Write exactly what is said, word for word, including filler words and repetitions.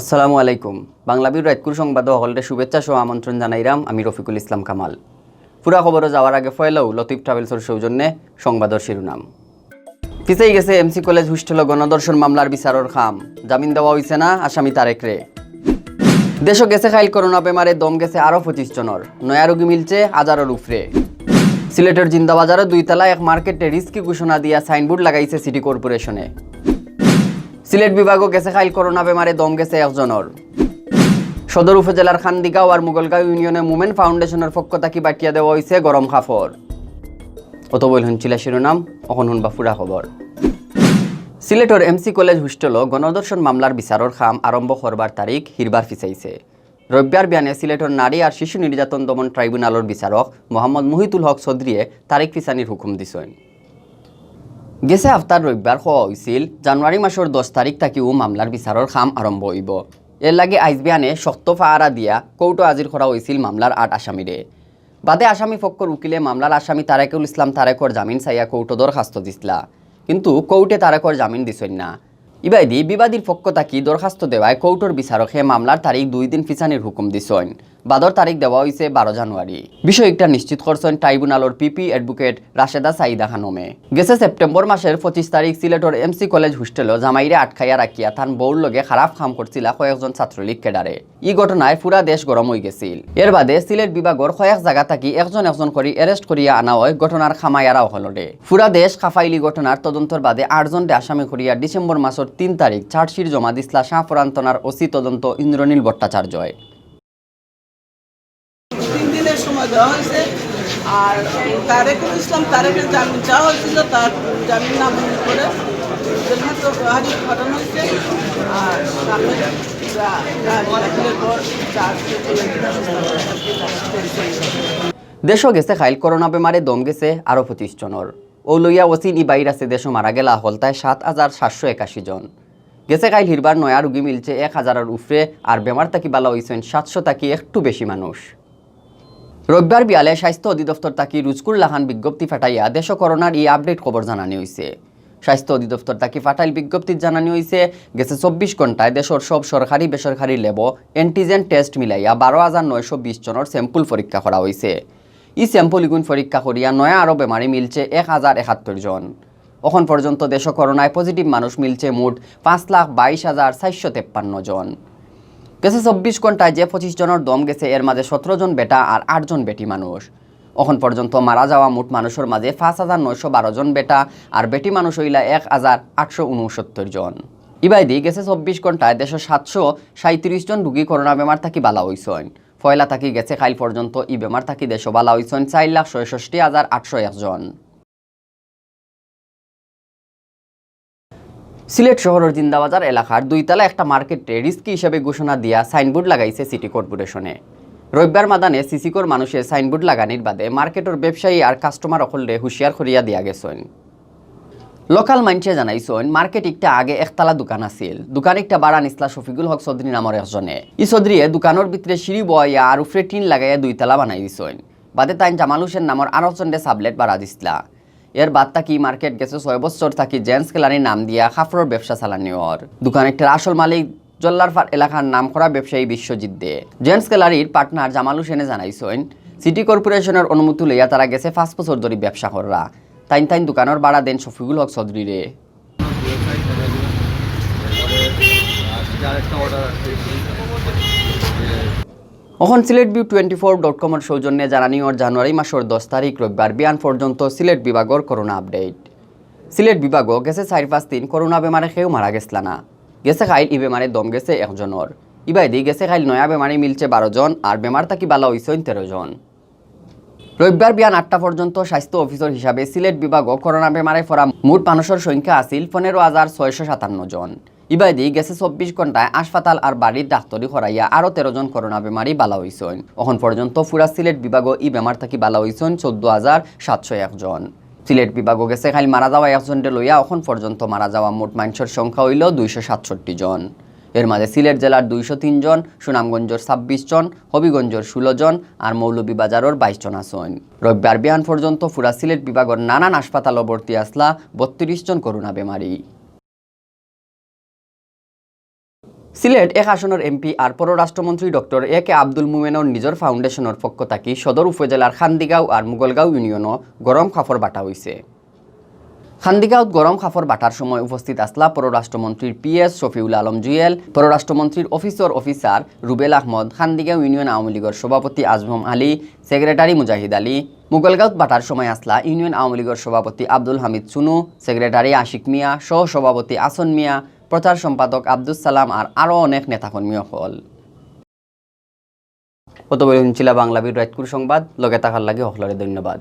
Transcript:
আসসালামু আলাইকুম। বাংলাবির রাইতকুর সংবাদো হকলরে শুভেচ্ছা সহ আমন্ত্রণ জানাইরাম আমি রফিকুল ইসলাম কামাল। পুরা খবরো যাওয়ার আগে ফয়লাউ লতিফ ট্রাভেলসর সৌজন্যে সংবাদর শিরোনাম। পিছাই গেছে এমসি কলেজ হোস্টেলো গণধর্ষণ মামলার বিচারর কাম, জামিন দেওয়া অইছে না আসামি তারেকরে। দেশো গেছে কাইল করোনা বেমারে দম গেছে আরো পঁচিশ জনর, নয়া রোগী মিলছে হাজারর উপরে। সিলেটর জিন্দাবাজারো দুইতলা এক মার্কেটে রিস্কি ঘোষণা দিয়া সাইনবোর্ড লাগাইছে সিটি কর্পোরেশনে। সিলেট বিভাগো গেছে কাইল করোনা বেমারে দম গেছে একজনর। সদর উপজেলার খান্দিগাঁও আর মুগলগাঁও ইউনিয়নে মুমেন ফাউন্ডেশনর পক্ষ থাকি বাটিয়া দেওয়া অইছে গরম কাপড়। অত বইল হুনছিলা শিরোনাম, অখন হুনবা পুরা খবর। সিলেটর এমসি কলেজ হোস্টেলো গণধর্ষণ মামলার বিচারর কাম আরম্ভ করবার তারিখ হিরবার পিছাইছে। রবিবার বিয়ানে সিলেটর নারী আর শিশু নির্যাতন দমন ট্রাইব্যুনালর বিচারক মোহাম্মদ মুহিতুল হক চৌধুরীয়ে তারিখ পিছানির হুকুম দিছইন। গেছে হাফতার রবিবার কওয়া অইছিল জানুয়ারি মাসর দশ তারিখ থাকিউ মামলার বিচারর কাম আরম্ভ অইবো। এরলাগি আইজ বিয়ানে শক্ত পাহারা দিয়া কোর্টো হাজির করা অইছিল মামলার আট আসামিরে। বাদে আসামি পক্ষর উকিলে মামলার আসামি তারেকুল ইসলাম তারেকর জামিন চাইয়া কোর্টো দরখাস্ত দিছলা, কিন্তু কোর্টে তারেকর জামিন দিছইন না। ইবায়দি বিবাদীর পক্ষ থাকি দরখাস্ত দেওয়ায় কোর্টর বিচারকে মামলার তারিখ দুই দিন পিছানির হুকুম দিছইন। বাদর তারিখ দেওয়া অইছে বারো জানুয়ারি। বিষয়টা নিশ্চিত করছইন ট্রাইব্যুনালর পিপি অ্যাডভোকেট রাশেদা সাইদা খানমে। গেছে সেপ্টেম্বর মাসর পঁচিশ তারিখ সিলেটর এমসি কলেজ হোস্টেলো জামাইরে আটকাইয়া রাখিয়া তান বউর লগে খারাপ কাম করছিলা কয়েকজন ছাত্রলীগ ক্যাডারে। ই ঘটনায় পুরা দেশ গরম অইগেছিল। এরবাদে সিলেট বিভাগর কয়েক জাগা থাকি একজন একজন করি arrest করিয়া আনা অয় ঘটনার কামাইয়ারা অকলরে। পুরা দেশ কাপাইল ই ঘটনার তদন্তর বাদে আটজনরে আসামি করিয়া ডিসেম্বর মাসর তিন তারিখ চার্জশিট জমা দিছলা শাহপরান থানার ওসি তদন্ত ইন্দ্রনীল ভট্টাচার্যয়। তিন দিনের সময় দেওয়া হয়েছে। আর তারেকুল ইসলাম তারেকের জামিন চাওয়া হয়েছিল, তার জামিন নামঞ্জুর করে জেলহাজত হাজত পাঠানো হয়েছে। আর সামনে রা-, রায় দাখিলের পর চার্জ দেশো গেছে কাইল করোনা বেমারে দম গেছে আরো পঁচিশ জনর। অউ লইয়া অচিন ই ভাইরাসে দেশো মারা গেলা হকলতায় সাত হাজার সাতশো একাশি জন। গেছে কাইল হিরবার নয়া রুগী মিলছে এক হাজারর উপরে, আর বেমার থাকি বালা অইছইন সাতশো থাকি একটু বেশি মানুষ। রবিবার বিয়ালে স্বাস্থ্য অধিদপ্তর থাকি রুজকুর লাখান বিজ্ঞপ্তি ফাটাইয়া দেশো করোনার ই update খবর জানানি অইছে। স্বাস্থ্য অধিদপ্তর থাকি ফাটাইল বিজ্ঞপ্তিত জানানি অইছে, গেছে চব্বিশ ঘন্টায় দেশর সব সরকারি বেসরকারি ল্যাবো antigen test মিলাইয়া বারো হাজার নয়শো বিশ জনর sample পরীক্ষা করা অইছে। ই sample ইগুন পরীক্ষা করিয়া নয়া আরো বেমারি মিলছে এক হাজার একাত্তর জন। অখন পর্যন্ত দেশো করোনায় positive মানুষ মিলছে মোট পাঁচ লাখ বাইশ হাজার চারশো তেপ্পান্ন জন। গেছে চব্বিশ ঘন্টায় যে পঁচিশ জনর দম গেছে, এর মাঝে সতেরো জন বেটা আর আট জন বেটি মানুষ। অখন পর্যন্ত মারা যাওয়া মোট মানুষর মাঝে পাঁচ হাজার নয়শো বারো জন বেটা আর বেটি মানুষ অইলা এক হাজার আটশো ঊনসত্তর জন। ইবায়দি গেছে চব্বিশ ঘন্টায় দেশো সাতশো সাঁইত্রিশ জন রুগী করোনা বেমার থাকি বালা অইছইন। পয়লা থাকি গেছে কাইল পর্যন্ত ই বেমার থাকি দেশো বালা অইছইন চাইর লাখ ছয়ষট্টি হাজার আটশো এক জন। সিলেট শহরর জিন্দাবাজার এলাকার দুইতলা একটা মার্কেটরে রিস্কি হিসাবে ঘোষণা দিয়া সাইনবোর্ড লাগাইছে সিটি কর্পোরেশনে। রবিবার মাদানে সিসিকর মানুষে সাইনবোর্ড লাগানির বাদে মার্কেটর ব্যবসায়ী আর কাস্টমার অকলরে হুঁশিয়ার করিয়া দিয়া গেছইন। লোকাল মাইনষে জানাইছইন, মার্কেট একটা আগে একতলা দোকান আছিল। দোকান একটা ভাড়া নিছলা শফিকুল হক চৌধুরী নামর একজনে। ই চৌধুরীয়ে দোকানর ভিতরে সিঁড়ি বওয়াইয়া আর উপরে টিন লাগাইয়া দুইতলা বানাই দিছইন। বাদে তাইন জামাল হোসেন নামর আরো একজনরে সাবলেট ভাড়া দিছলা। এর বাদ থাকি মার্কেট গেছে ছয় বছর থাকি জেন্টস গ্যালারির নাম দিয়া কাপড়র ব্যবসা চালানি অর। দোকান একটার আসল মালিক জল্লারপাড় এলাকার নামকরা ব্যবসায়ী বিশ্বজিৎ দে। জেন্টস গ্যালারির পার্টনার জামাল হোসেনে জানাইছইন, সিটি কর্পোরেশনর অনুমতি লইয়া তারা গেছে পাঁচ বছর ধরি ব্যবসা কররা। তাইন তাইন দোকানর ভাড়া দেইন শফিকুল হক চৌধুরীরে। অখন Sylhet view twenty four dot কমর সৌজন্যে জানানি অর জানুয়ারি মাসর দশ তারিখ রবিবার বিয়ান পর্যন্ত সিলেট বিভাগর করোনা আপডেট। সিলেট বিভাগো গেছে চাইর পাঁচ দিন করোনা বেমারে কেউ মারা গেছলা না। গেছে কাইল ই বেমারে দম গেছে একজনর। ইবায়দি গেছে কাইল নয়া বেমারি মিলছে বারো জন, আর বেমার থাকি বালা অইছইন তেরো জন। রবিবার বিয়ান আটটা পর্যন্ত স্বাস্থ্য অফিসর হিসাবে সিলেট বিভাগো করোনা বেমারে পড়া মোট মানুষর সংখ্যা আছিল পনেরো হাজার ছয়শো সাতান্ন জন। ইবায়দি গেছে চব্বিশ ঘন্টায় হাসপাতাল আর বাড়ির ডাক্তরি করাইয়া আরো তেরো জন করোনা বেমারি বালা অইছইন। অখন পর্যন্ত পুরা সিলেট বিভাগো ই বেমার থাকি বালা অইছইন চৌদ্দ হাজার সাতশো এক জন। সিলেট বিভাগো গেছে কাইল মারা যাওয়া একজনরে লইয়া অখন পর্যন্ত মারা যাওয়া মোট মাইনষর সংখ্যা অইলো দুইশো সাতষট্টি জন। এর মাঝে সিলেট জেলার দুইশো তিন জন, সুনামগঞ্জর ছাব্বিশ জন, হবিগঞ্জর ষোলো জন আর মৌলভীবাজারর বাইশ জন আছইন। রবিবার বিয়ান পর্যন্ত পুরা সিলেট বিভাগর নানান হাসপাতালো ভর্তি আছলা বত্রিশ জন করোনা বেমারি। সিলেট এক আসনর এমপি আর পররাষ্ট্রমন্ত্রী ডক্টর এ কে আব্দুল মোমেনর নিজর ফাউন্ডেশনর পক্ষ থাকি সদর উপজেলার খান্দিগাঁও আর মুগলগাঁও ইউনিয়নো গরম কাপড় বাটা অইছে। খান্দিগাঁওত গরম কাপড় বাটার সময় উপস্থিত আছলা পররাষ্ট্রমন্ত্রীর পিএস শফিউল আলম জুয়েল, পররাষ্ট্রমন্ত্রীর অফিসর অফিসার রুবেল আহমদ, খান্দিগাঁও ইউনিয়ন আওয়ামী লীগর সভাপতি আজম আলী, সেক্রেটারি মুজাহিদ আলী। মুগলগাঁওত বাটার সময় আছলা ইউনিয়ন আওয়ামী লীগর সভাপতি আব্দুল হামিদ চুনু, সেক্রেটারি আশিক মিয়া, সহ সভাপতি আসন মিয়া, প্রচার সম্পাদক আব্দুস সালাম আর আরও অনেক নেতাকর্মী অকল। অতপর হুনছিলা বাংলা বিরু রাইতকুর সংবাদ, লগে থাকার লাগি হকলরে ধন্যবাদ।